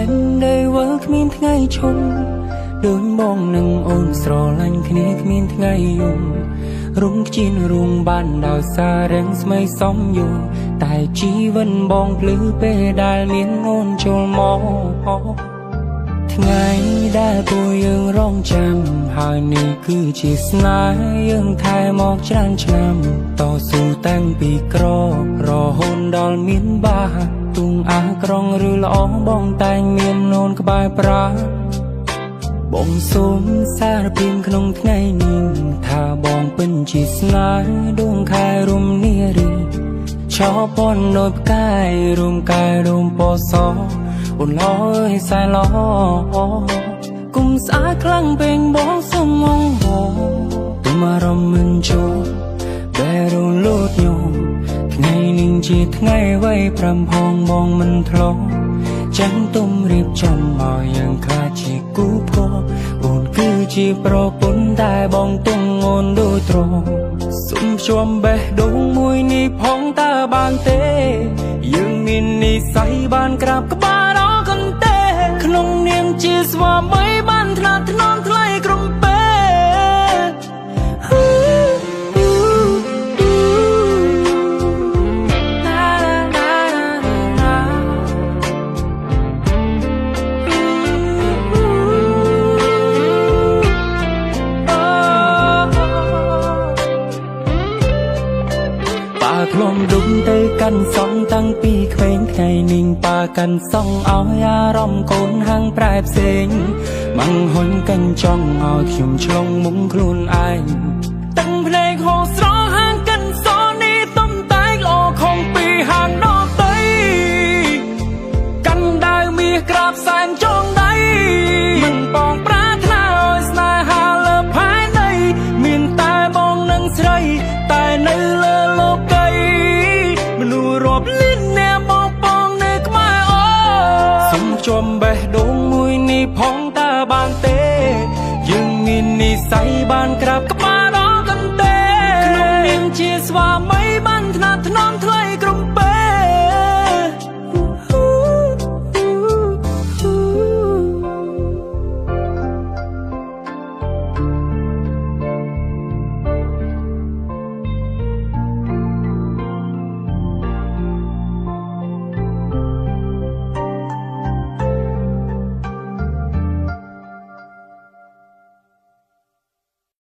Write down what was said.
នដែលវិលគ្មានថ្ងៃឈប់ដូចបងនឹងអូនស្រឡាញ់គ្នាគ្មានថ្ងៃយំរុំខ្ជិនរុំបានដោយសាររាំងស្មៃសំយូរតែជីវិតបងភ្លឺពេលដែលមានអូនចូលមកថ្ងៃដែលពួកយើងរងចាំហើយនេះគឺជាស្នេហ៍យើងថែមកច្រើនឆ្នាំតស៊ូតាំងពីក្ររហូតដល់មានបាទុងអាក្រងឬល្អបងតែងមានអូនក្បែរប្រាបងសូមសារភាពក្នុងថ្ងៃនេះថាបងពិនជាស្នេហ៍ដួងខែរុំនារីឆោពនដោយផ្កាយរុំកាយរុំពណ៌សអូនឡយសែឡគុំស្អាតខ្លាំងពេកបងសុំងបងទុំអារម្មណ៍មិនចូលបែរលូតញោថ្ងៃនេះជាថ្ងៃវ័យប្រាំផងបងមិនធ្លាប់ចាំទុំរៀបចំមកយ៉ាងខ្លាចជាគូផ្គរអូនគឺជាប្រពន្ធតែបងទុំអូនដូចត្រសុំជួមបេះដូងមួយនេះផងតើបានទេយើងមាននិស័យបានក្រាបក្បាលរកន្ទេក្នុងនាមជាស្វាមីបានថ្នាក់ថ្នមថ្លៃក្រុមពេធ្លុំដុំទៅកាន់សងតាំងពីក្មេងថ្ងៃនេះប៉ាកាន់សងឲ្យអារម្មណ៍កូនហាងប្រែផ្សេងម៉ាំងហ៊ុញកិនចង់ឲ្យខ្ញុំឆ្លងមុំខ្លួនឯងតាំងភ្នែកហូរស្រហាងកិនសនេះទំតែកល្អខំពីហាងដតីកាន់ដាវមាសក្រាបសែនចងដៃមិនបងប្រាថ្នាឲ្យស្នេហាលើផែនដីមានតែបងនិងស្រីតែនៅលើលោកីមនុស្សរាប់លានអ្នកបងបងនៅក្បែរអូសុំជុំបេះដូងមួយនេះផង